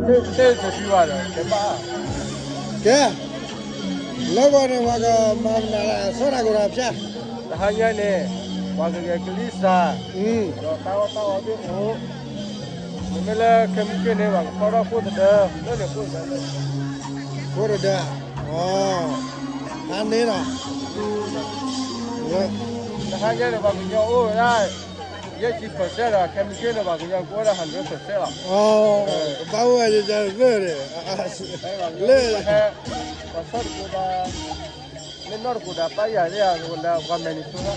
ကဲ, လၢဂီၤန့ၣ် ပှၤကမၤမနုၤလဲၣ် ဆီတၢ်ကိၢ်တၢ်ဖၠါ, တဟါညါန့ၣ် ပှၤကဂဲၤကလံၤစး, ဒီးတၢ်အီၣ်တၢ်အီသ့ၣ်အိၣ်, မ့မ့ၢ်လၢခဲမုၢ်က့န့ၣ် ပှၤကဖီထီၣ်ဃိၣ်တဒၢ, လၢန့ၣ်ဃိၣ်တဒၢ, ဃိၣ်တဒၢ, ဟါန့ၣ်လီၤ, တဟါညါန့ၣ် ပှၤကညီအိၣ်ဝဲဒၣ် ယဲၢ်ဆံ percent ဒီး ခဲမုၢ်က့န့ၣ် ပှၤကညီကအိၣ်ဒၣ် hundred percent လီၤ, ကဘၣ်အိၣ်ဝဲယဲၢ်ဆံ percent န့ၣ်, လၢ ပှၤဆီတကိးဒီး မ့ၢ်နီၢ်တကိးဒီး ပၢ်ယၤသ့ၣ်ဧါ, ပှၤမဲာ်နံၤဆိလီၤ,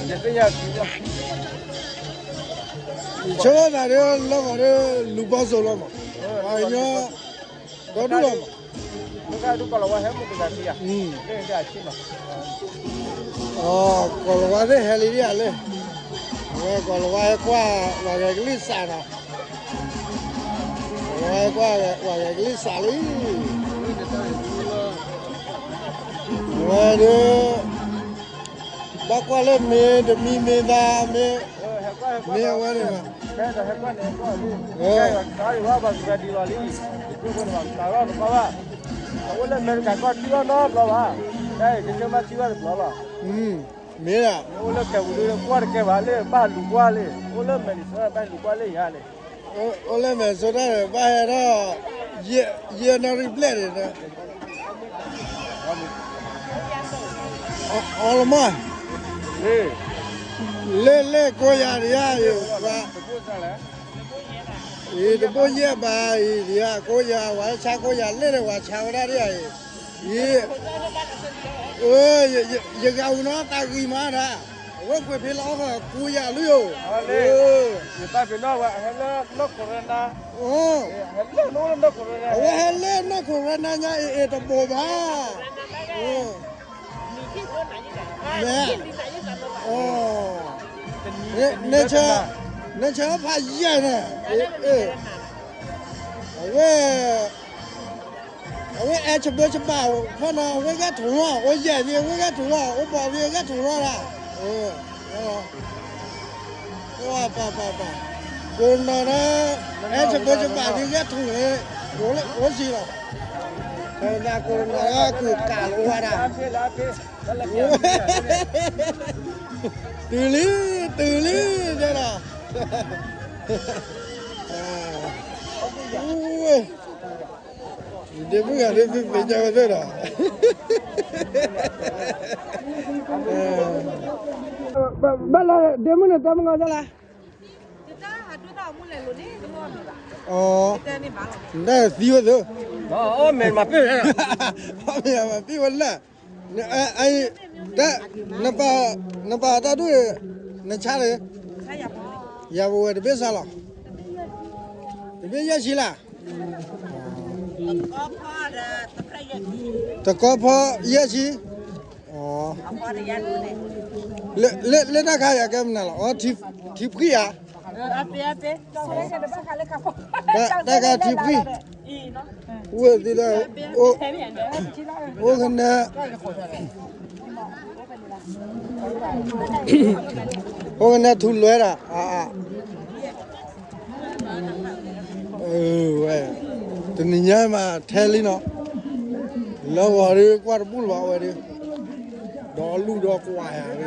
ယသ့ၣ်ညါခံလီၤ, ယဆိကမိၣ်သးဒီး လၢဂီၤဒီး လူၤဘီစိလီၤမး, ပှၤကညီ ဒီဒူၣ်လီၤမး, မ့ၢ်ကဒူၣ်ကီၢ်လီၤဝါဟဲမုၢ်တဂၤခံဂၤ, လၢဒၣ်အဆံလီၤ, ကီၢ်လီၤဝါသ့ၣ်ဟဲလံဒ်ဧါလဲၣ်, အဝဲကီၢ်လီၤဝါဟဲကွၢ် ပှၤဂဲၤကလံၤစးနီၤ, ကီၢ်လီၤဝါဟဲကွၢ် ပှၤဂဲၤကလံၤစးလံ, အဝဲဒီး ဘၣ်ကွၢ်လၢမ့ၢ်တမံၤမ့ၢ်သး မ့ၢ် မ့ၢ်အဝဲန့ၣ်ဘၣ်, မ့ၢ်ဒၣ် အိၣ်လၢမဲာ်တကၤကွၢ်တကဲဘၣ်လၢဘၣ်လူၤကွၢ်လံ, အိၣ်လၢမဲာ်နံၤဆိတၢ်ဘၣ်လူၤကွၢ်လံ, အိၣ်လၢမဲာ်နံၤဆိတၢ်ဘၣ်လူၤကွၢ်လံယၤန့ၣ်, အိၣ်လၢမဲာ်နံၤဆိတၢ်န့ၣ် ဘၣ်ဟဲထီၣ် ယဲၢ်နီၣ်ရံၣ်ဘျဲၣ်န့ၣ်, အီလမး, လၢလၢကိးယၤဒံးဧါ, အံၤတဘိယဲၢ်ဘၣ်အံၤဒံးဧါ, ကိးယၤ ပှၤဟဲဆါကိးယၤလၢန့ၣ် ပှၤဆါဝဲဒၣ်ဒံးဧါအံၤ, အံၤ ယဂၤအူနီၢ်သးဂံၤမးဒၣ်, အဝဲကွဲးဖဲလီၤအီၣ်ဃီကိးယၤလံဧိၤ, ယတၢ်ဖဲနီၣ်ဝဲ ဟဲလၢနီၢ်ခိၣ်ရနါ, အဝဲဟဲလၢနီၢ်ခိၣ်ရနါညါအံၤ အ့ၣ်တဘိဘၣ်, မ့ၢ်, နဆၢ, နဆၢဖးယံာ်န့ၣ်, အဝဲ အဝဲအဲၣ်ဆၢဘၢဆၢဘၣ်ဖီနီၤ အဝဲဂဲၤထူၣ်လီၤ, အိၣ်ယဲၢ်သ့ၣ် အဝဲဂဲၤထူၣ်လီၤ, အိၣ်ဘီၣ်သ့ၣ် အဂဲၤထူၣ်လီၤဒၣ်, ပၢ်ပၢ်ပၢ်, ကိးနီၤဒီး အဲၣ်ဆၢဘၢဆၢဘၣ်သ့ၣ် ဂဲၤထူၣ်န့ၣ်, အိၣ်စံးလီၤ, ကိးနီၤဒီးကုၢ်ကးလီၤဝဲဒၣ်, တုၤလံ, တုၤလံ, တဲလီၤ, ဒ့မုၣ်ဂၤဒ်သုသ့ၣ်ညါဝဲသ့ၣ်ဒီး, ဘၣ်လၢဒ့မုၣ်န့ၣ် တၢ်မုၢ်ဂီၤဒၣ်လဲၣ်, နတၢ်သံဝဲသ့ၣ်, မ့ၢ်မၤပ့ၢ်ဝဲလၢ, နပာ်တၢ်ဒိၣ်, နဆါလၢ, ယၤပဝဲတဘ့ၣ်ဆါလီၤ, တဘ့ၣ်ယဲၢ်ဆံလၢ် တကီဖီယဲၢ်ဆံ, လၢတၢ်ခါယၤကဲမနုၤလီၤ, ထံဖှံဧါ, တၢ်ခါထံဖှံ, ဝဲသ့ၣ်လၢ, အိၣ်ကနဲ, အိၣ်ကနဲထူလွဲဒၣ်, ဝဲ, တနံၤညါမးထဲလံနီၤ, လၢဂီၤဒီးကွၢ်တဘူၣ်လၢၤဘၣ်ဝဲဒီး, ဒီးလူၢ်ဒီးကွၢ်ယၤ, ဝ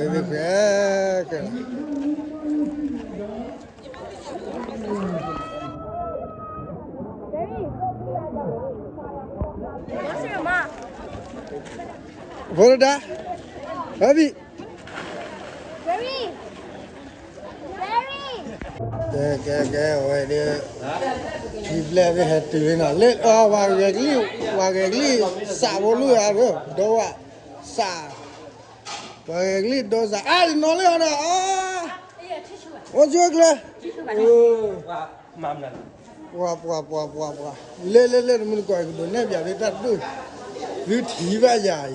ဲ, ဝဲ, ဖိတဒါ, ဟဲဘံၣ်, ကဲ ကဲ ကဲ အဝဲဒၣ်, ထံဘျဲၣ်သ့ၣ်ဟဲတုၤလံနီၤ, လၢ ပှၤဂဲၤကလံၣ်, ပှၤဂဲၤကလံၣ်စးဖိလူၢ်ဧါ, ဒီးဝဲစး, ပှၤဂဲၤကလံၣ်ဒီးစး, အါ ယနီၤလၢအီၤဒီး, အိၣ်ဆိကျၢၤ, ပှၤ ပှၤ ပှၤ ပှၤ ပှၤ, လၢ လၢ လၢ တမုၢ်တကိး ကဒိးနဲၣ်ပၠးသုတၢ်တဒိၣ်, သုထံၣ်ဘၣ်ယၤအံၤ,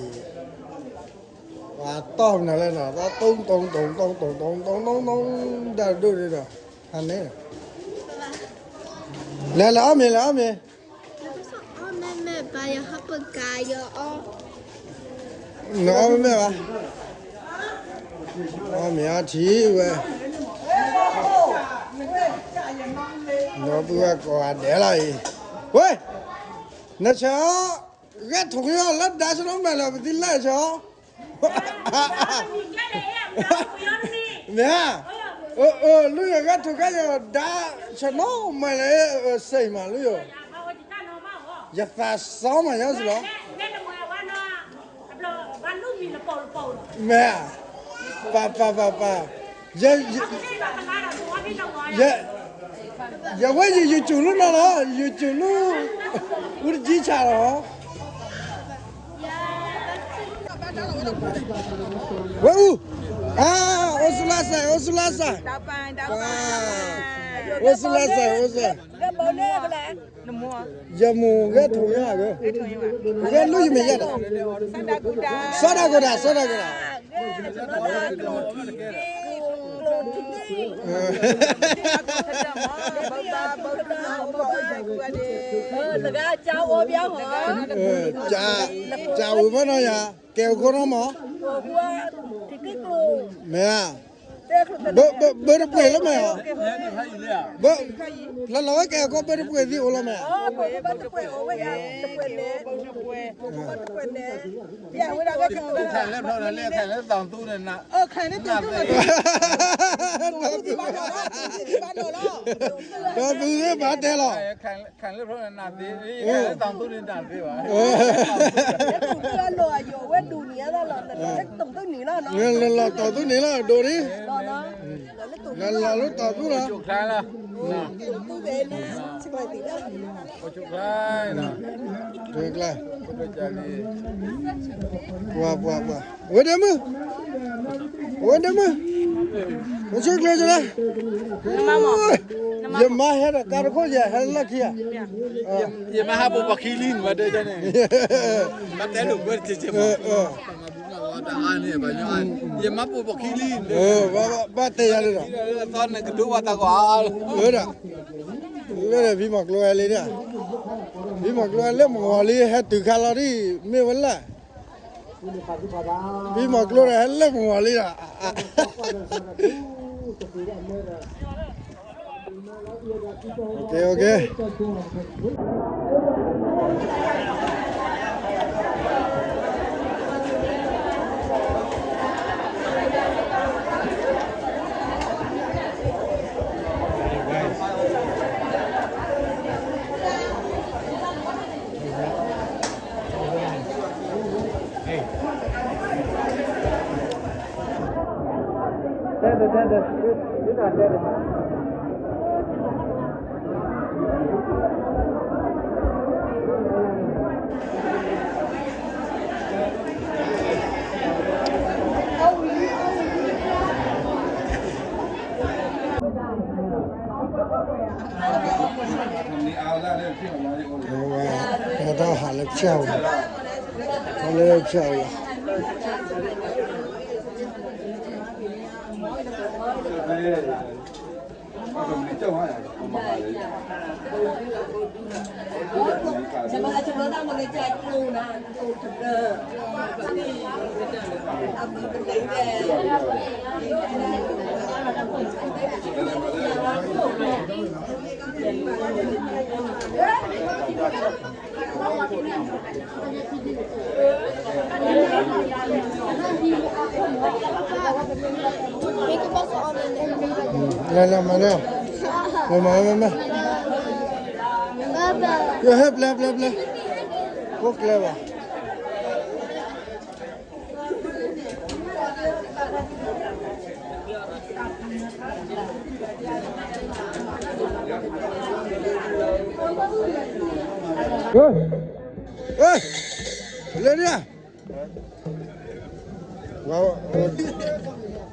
ပှၤတီၢ်မနုၤလဲၣ်နီၤ, တီၢ် တုံ တုံ တုံ တုံ တုံ တုံ တုံ တုံ တုံ တုံ တၢ်တဒိၣ်ဒ်ဒီး, ဟါန့ၣ်, လဲၤ လဲၤအီၣ်မ့ၤ လဲၤအီၣ်မ့ၤ, နအီၣ်မ့ၤဘၣ်, အီၣ်မ့ၤအီထံဝဲ, ဒီပုၢ်ဝဲၢ်ကိးဂၤဒဲးလီၤအံၤ, ဝဲ, နဆၢ, ဂဲၤထိၣ်ကယီၤလၢဒါဆၢနီၤမဲာ်လၢပသံလၢဆၢ, မ့ၢ်, လုၢ်ယဂဲၤထိၣ်ကယီၤဒါဆၢနီၤမဲာ်လၢစ့ၢ်မးလုၢ်ယိာ်, ယသးစီမးယီၤစ့ၢ်လီၤ. မ့ၢ်, ပၢ်ပၢ်ပၢ်ပၢ်, ယ, ယ, ယဝဲယ YouTube လူနီၤလီၤ, YouTube လူ, အူတကံဆးလီၤ, ဝဲအူ, အါ, အိၣ်ဆူၣ်လါစၢ် အိၣ်ဆူၣ်လါစၢ်, အိၣ်ဆူၣ်လါစၢ် အိၣ်ဆူၣ် ယမိၢ်ဂဲၤထိၣ်ညါဂ့ၤ, ဂဲၤလူၢ်ယမဲာ်ယဲၢ်ဒီး, စီၤဒၤကိၣ်တၢ် စီၤဒၤကိၣ်တၢ်, ကၢ်အိၣ်ဘၣ်နီၤယၤ, ကဲအိၣ်ခိၣ်နီၤမး, မ့ၢ်ဧါ, ဘၢတပှဲၤလၢမ့ၢ်ဧါ, ဘၢ, လီၤလီၤဝဲကဲအိၣ်ခိၣ်ဘၢတပှဲၤသံအိၣ်လီၤမ့ၢ်ဧါ, ဒီးသူသ့ၣ်ဘၣ်တဲလီၤ, လီၤလီၤတီၢ်သူန့ၣ်လီၤ ဒိၣ်ဒံး, လီၤလီၤလၢတီၢ်သူလီၤ, ကျါ, ပှၤပှၤပှၤ, ဝဲဒၣ်မုၢ်, ဝဲဒၣ်မုၢ်, ပဆၢကျဲၤကလၢ, ယမါဟဲဒီးကါတခိၣ်ယဲ ဟဲလၢခံဧါ, ယမါဟးပိာ်ပှၤခံလံ နမၤတဲန့ၣ်, မၤတဲလိာ်ကွဲတကဲး, ယမါပိာ်ပှၤခံလံ, ဘၣ်တဲယၤလၢဒီး, သီနကဒိဘၣ်တၢ်ကွၢ်, လၢဒီး, လၢဒီးဖံမီၤကျိဝဲလံဒၣ်, ဖံမီၤကျိဝဲလၢမုၢ်ဂီၤလံ ဟဲတုၤခါလီၤဒ်, မ့ၢ်ဝဲလၢ ဖံမီၤကျိဒီးဟဲလၢမုၢ်ဂီၤလံဒီး, တၢ်ဟးလၢဖျၢၣ်ဝဲ, ဟးလၢဖျၢၣ်ဝဲလီၤ. Lala mana? Lala mana? Yo, hep, lep, lep, lep. Kok, lep, ah. Ê, ê, lê đi à.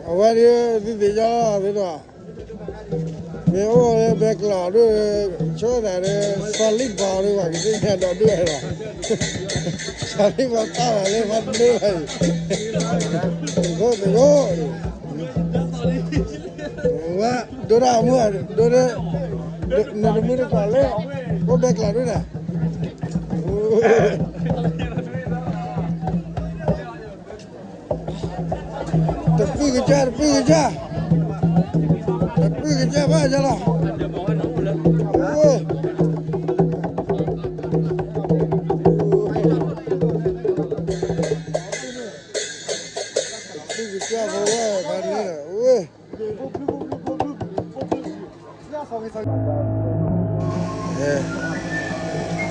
အဝဲဒၣ် သုသ့ၣ်ညါသ့ဒီး မ့ၢ်အိၣ်လၢဘဲကျီၢ်ဒိၣ် ဆိသးဒီး စီၤလံၣ်ဘီဒိၣ် ပှၤကသ့ၣ်ညါဒီးဒိၣ်ဝဲလီၤ. စီၤလံၣ်ဘီတၢ်ဘၣ်လၢပှၤတဒိၣ်ဘၣ်အံၤ သကိးသကိး ဝဲဒိၣ်တၢ်မုၢ် ဒိၣ်ဒီး နတမုၢ်တကိးလၢ အိၣ်ဘဲကျီၢ်ဒိၣ်န့ၣ် တပူၤကစၢ် တပူၤကစၢ် တပူၤကစၢ်ဘၣ်ယလီၤ.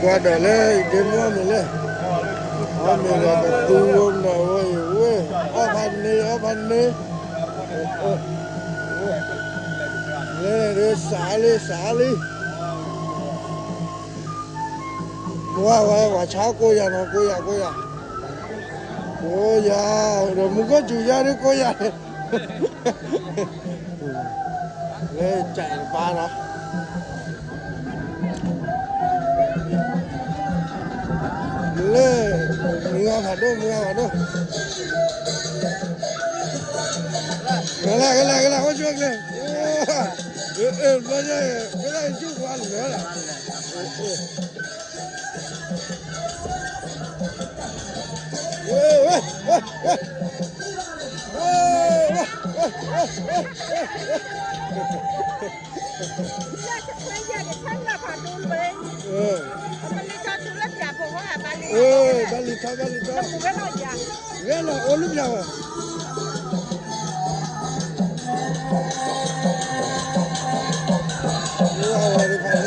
ကွၢ်ဒီးလၢဒ့မုၣ်အီၣ်မ့ၤလဲၣ်, အီၣ်မ့ၤဒီးကသူဝဲမနုၤဝဲအံၤဝဲ, အီၣ်ဖးန့ၢ် အီၣ်ဖးန့ၢ်, လဲၤဒုးစးလံ စးလံ, ဝဲဝဲ ပှၤဆါကိးယၤနီၤ ကိးယၤ ကိးယၤ, ကိးယၤ, ဒီးမူခိၣ်စူၤယါဒုးကိးယၤ လၢကၢ်တပၤနီၤ, လၢ, မုၢ်ဂၤဖးဒိၣ် မုၢ်ဂၤဖးဒိၣ်, ကလဲၤ ကလဲၤ ကလဲၤ အိၣ်ဆိၣ်ကျဲ, ဘျီညါ, ဝဲဒၣ်ယဆိၣ်ကွၢ်လၢာ်လီၤ. ဘၣ်လံထီ ဘၣ်လံထီ, ဂဲၤလီၤအိၣ်လၢပျၢၤဘၣ်, ထီ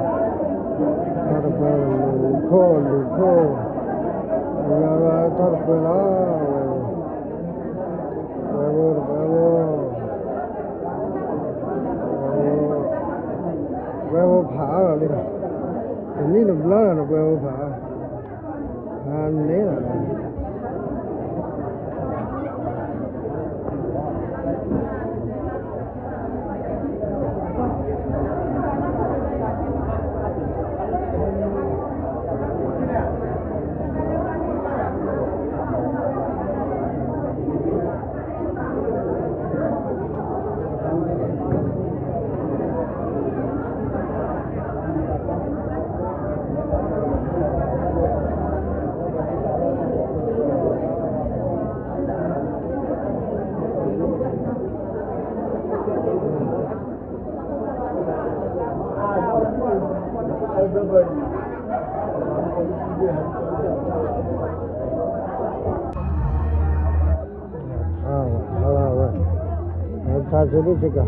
ၣ်တပှဲၤ လူၤခိၣ် လူၤခိၣ်, ယၤရၤထီၣ်တပှဲၤလီၤ, ဝဲ, ဝဲဖိ တပှဲၤဖိ, ဝဲဖိဖးအါလီၤလံ, တနံၣ်တဘျီဒီးတပှဲၤဖိဖးအါ, ဖးန့ၢ်လီၤ. ထါစ့ဒၣ်စ့ကၤ,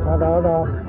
ထါတၢ်အီၣ်ဒီး